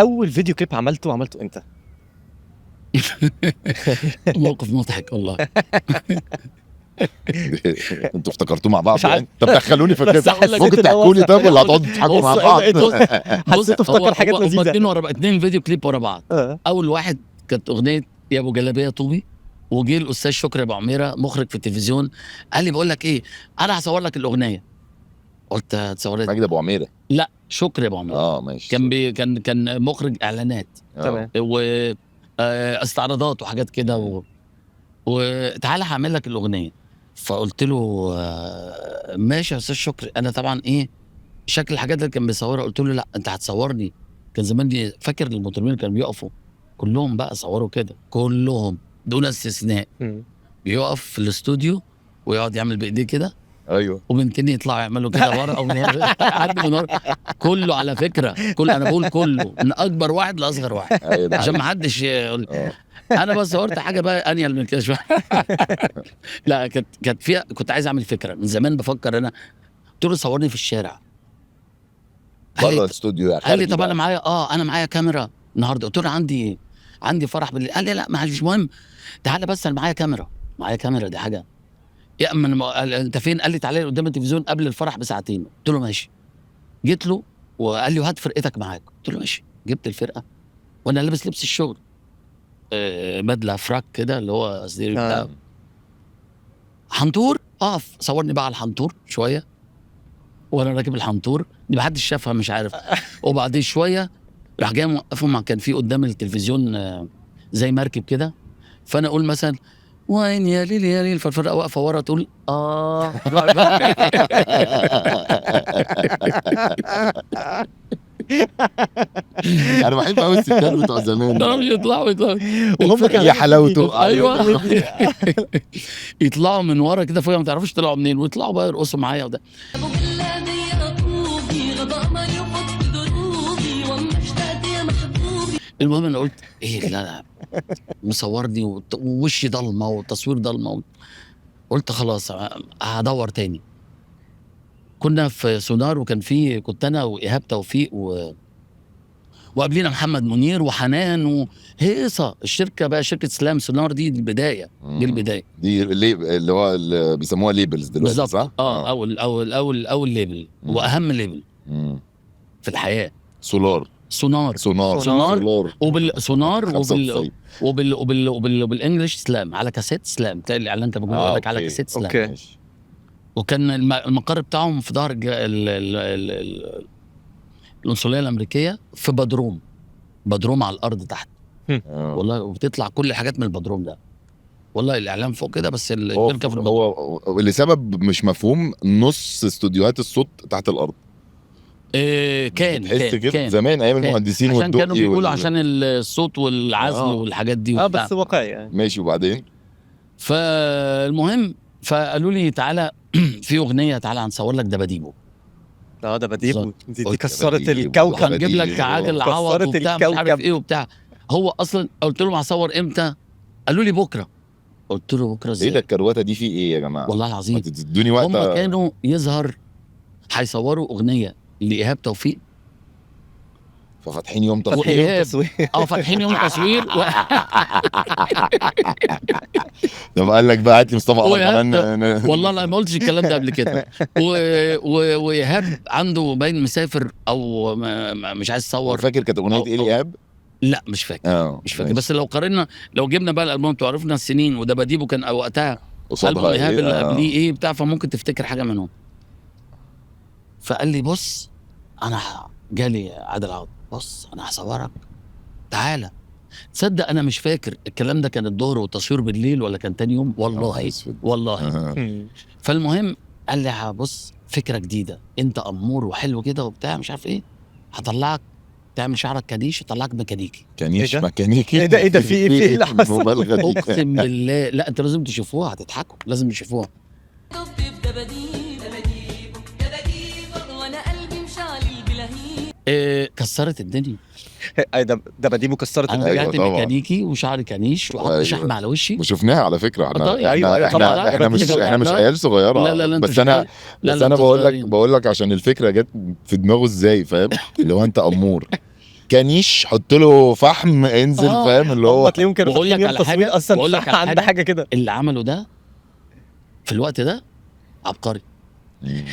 اول فيديو كليب عملته امتى؟ موقف مضحك والله. انتوا افتكرتوه مع بعض مش عارف. يعني؟ طب دخلوني في بس الكليب، حسيت ممكن إن هو تحكوا لي طب ولا هتقعدوا تضحكوا مع بص، بعض؟ حسيته افتكر حاجات هما لذيذة. اتنين ورا بعض، اتنين فيديو كليب ورا بعض. اول واحد كانت اغنية يا ابو جلابية طوبي، وجه الاستاذ شكري ابو عميرة مخرج في التلفزيون، قال لي بقول لك ايه، انا هصور لك الاغنية. قلت هتصور لي؟ مجدي ابو عميرة. لا، شكري ابو عميرة. ماشي. كان مخرج اعلانات. تمام. و استعراضات وحاجات كده، وتعالى هعمل لك الاغنية. فقلت له ماشي يا استاذ شكري. انا طبعا ايه شكل الحاجات اللي كان بيصورها، قلت له لا انت هتصورني. كان زمان دي فاكر المطربين اللي كانوا بيقفوا كلهم بقى صوروا كده كلهم دون استثناء، بيقف في الاستوديو ويقعد يعمل بايديه كده، ايوه، وبنتين يطلعوا يعملوا كده ورا او حد من ورا، كله على فكرة، كل انا بقول كله من اكبر واحد لاصغر واحد. أيوة، عشان ما حدش يقول. انا بس صورت حاجة بقى انيل من كده شوية. لا كانت فيها، كنت عايز اعمل فكرة من زمان بفكر انا. قلت له صورني في الشارع. بره الاستوديو يعني. قال لي طب انا معايا، انا معايا كاميرا النهارده. قلت له عندي فرح بالليل. قال لي لا مش مهم، تعالى بس انا معايا كاميرا، معايا كاميرا دي حاجة. يا اما انت فين؟ قال لي تعالى قدام التلفزيون قبل الفرح بساعتين. قلت له ماشي. جيت له وقال لي وهات فرقتك معاك. قلت له ماشي. جبت الفرقة وانا لابس لبس الشغل، بدله فراك كده اللي هو قصدي بتاع حنطور. اقف صورني بقى على الحنطور شوية وانا راكب الحنطور دي، ما حدش شافها مش عارف. وبعدين شوية راح جاي موقفهم، كان في قدام التلفزيون زي مركب كده، فانا اقول مثلا وين يا ليل يا ليل، فالفرقه واقفة ورا تقول انا بحب قوي الستات بتوع زمان، يطلعوا وهم كانوا يا حلاوته. ايوه يطلعوا من ورا كده فوق، ما تعرفوش طلعوا منين، ويطلعوا بقى يرقصوا معايا وده. المهم انا قلت ايه، لا مصورني ووشي ضلمة والتصوير ضلمة، قلت خلاص هدور تاني. كنا في سونار، وكان في كنت انا وايهاب توفيق وقبلينا محمد منير وحنان وهيصه. الشركة بقى شركة سلام سونار، دي البداية، دي البداية، دي اللي هو اللي بيسموها labels دلوقتي بالظبط، صح؟ اول اول اول اول label واهم label في الحياة، سولار سونار سونار سونار وبالسونار وبال وبال وبال وبال وبال English سلام على كاسيت سلام، تلاقي الاعلان كان موجود لك على كاسيت سلام. okay. وكان المقر بتاعهم في ظهر القنصليه الامريكية في بدروم، بدروم على الارض تحت. والله وبتطلع كل الحاجات من البدروم ده، والله الاعلان فوق كده بس الشركة في البدروم. هو لسبب مش مفهوم نص استوديوهات الصوت تحت الارض. إيه كان كان زمان ايام المهندسين عشان كانوا بيقولوا عشان الصوت والعزل والحاجات دي بس واقعي يعني. ماشي. وبعدين فالمهم فقالوا لي تعالى في اغنية، تعالى هنصور لك دباديبو. دباديبو دي كسرت الكوكب، هنجيب لك عادل عوض وبتاع مش عارف ايه وبتاع. هو اصلا قلت لهم هصور امتى؟ قالوا لي بكره. قلت له بكره ازاي؟ ايه ده الكروته دي في ايه يا جماعة؟ والله العظيم تدوني وقت. هم كانوا يظهر هيصوروا اغنية لايهاب توفيق، ففاتحين يوم تصوير. فاتحين يوم تصوير طب قال لك بقى هات لي مصطفى قمر كمان. والله لا ما قلتش الكلام ده قبل كده. وايهاب عنده باين مسافر او مش عايز يصور. فاكر كانت اغنية ايه لايهاب؟ لا مش فاكر، مش فاكر. بس لو قارنا، لو جبنا بقى الالبوم تعرفنا السنين، ودباديبو كان وقتها البوم ايهاب اللي قبليه ايه بتاع، فممكن تفتكر حاجة منهم. فقال لي بص انا جالي عادل عوض، بص انا هصورك تعالى. تصدق انا مش فاكر الكلام ده كان الظهر والتصوير بالليل ولا كان تاني يوم، والله والله. فالمهم قال لي بص فكرة جديدة، انت امور وحلو كده وبتاع مش عارف ايه، هطلعك تعمل شعرك كنيش، هطلعك ميكانيكي. كنيش ميكانيكي؟ ايه ده ايه ده في ايه اللي حصل؟ المبالغة دي اقسم بالله. لا انت لازم تشوفوها هتضحكوا، لازم تشوفوها. إيه كسرت الدنيا. اي دباديبو كسرت الدنيا. انا رجعت ميكانيكي وشعري كنيش وحط شحم على وشي، وشفناها على فكرة. احنا ايوه احنا احنا مش احنا مش عيال صغيرة. لا لا لا بس انا بس انا بقول لك عشان الفكرة جت في دماغه ازاي، فاهم؟ اللي هو انت امور. كنيش، حط له فحم، انزل. فاهم اللي هو تلاقيهم كانوا وأقول لك فاتحين يوم على تصوير حاجة، اصلا وأقول لك على عند حاجة. حاجة كده. اللي عمله ده في الوقت ده عبقري،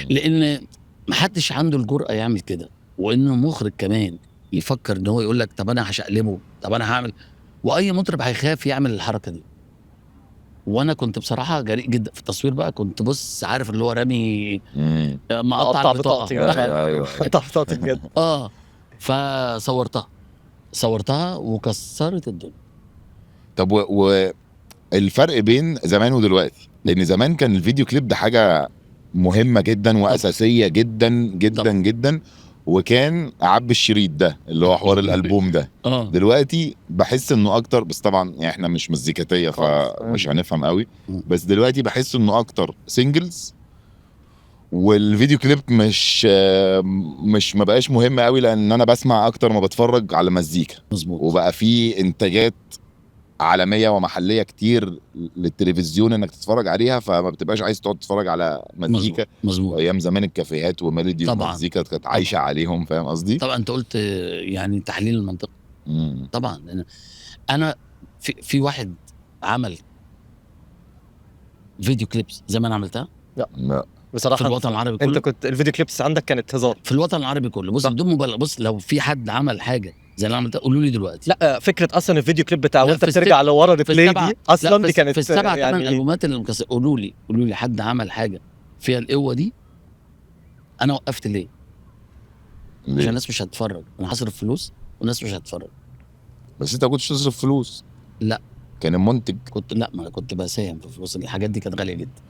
لان محدش عنده الجرأة يعمل كده، وانه مخرج كمان يفكر ان هو يقول لك طب انا هشقلبه، طب انا هعمل، واي مطرب هيخاف يعمل الحركة دي. وانا كنت بصراحة جريء جدا في التصوير بقى، كنت بص عارف اللي هو رامي مقطع مقطع البطاقة. بطاقتي. ايوه. قطع بطاقتي بجد. فصورتها، صورتها وكسرت الدنيا. طب والفرق بين زمان ودلوقتي، لان زمان كان الفيديو كليب ده حاجة مهمة جدا واساسية جدا جدا طبعا. جدا، وكان عب الشريط ده اللي هو حوار الالبوم ده. دلوقتي بحس انه اكتر، بس طبعا يعني احنا مش مزيكاتيه خالص. فمش هنفهم قوي، مم. بس دلوقتي بحس انه اكتر singles، والفيديو كليب مش ما بقاش مهم قوي، لان انا بسمع اكتر ما بتفرج على مزيكا. مظبوط. وبقى في انتاجات عالمية ومحليه كتير للتلفزيون انك تتفرج عليها، فما بتبقاش عايز تقعد تتفرج على مزيكا. مظبوط. ايام زمان الكافيهات وميلودي طبعاً. والمزيكا كانت عايشه عليهم، فاهم قصدي؟ طبعا انت قلت يعني تحليل المنطق. طبعا لأن انا في واحد عمل video clips زي ما انا عملتها. لا. بصراحة في الوطن العربي كله. انت كنت ال video clips عندك كانت هزار في الوطن العربي كله، بص صح. بدون مبالغه، بص لو في حد عمل حاجة زي اللي انا عملتها قولوا لي دلوقتي. لا فكرة اصلا الفيديو كليب بتاع لا، وانت في بترجع لورا في replay السبعة- دي اصلا لا، دي كانت في السبع ثمان يعني البومات اللي مكسر، قولوا لي حد عمل حاجة فيها القوة دي. انا وقفت ليه؟ ليه؟ عشان الناس مش هتتفرج، انا هصرف فلوس والناس مش هتتفرج. بس انت ما كنتش تصرف فلوس. لا. كان المنتج. كنت لا ما انا كنت بساهم في فلوس، الحاجات دي كانت غالية جدا.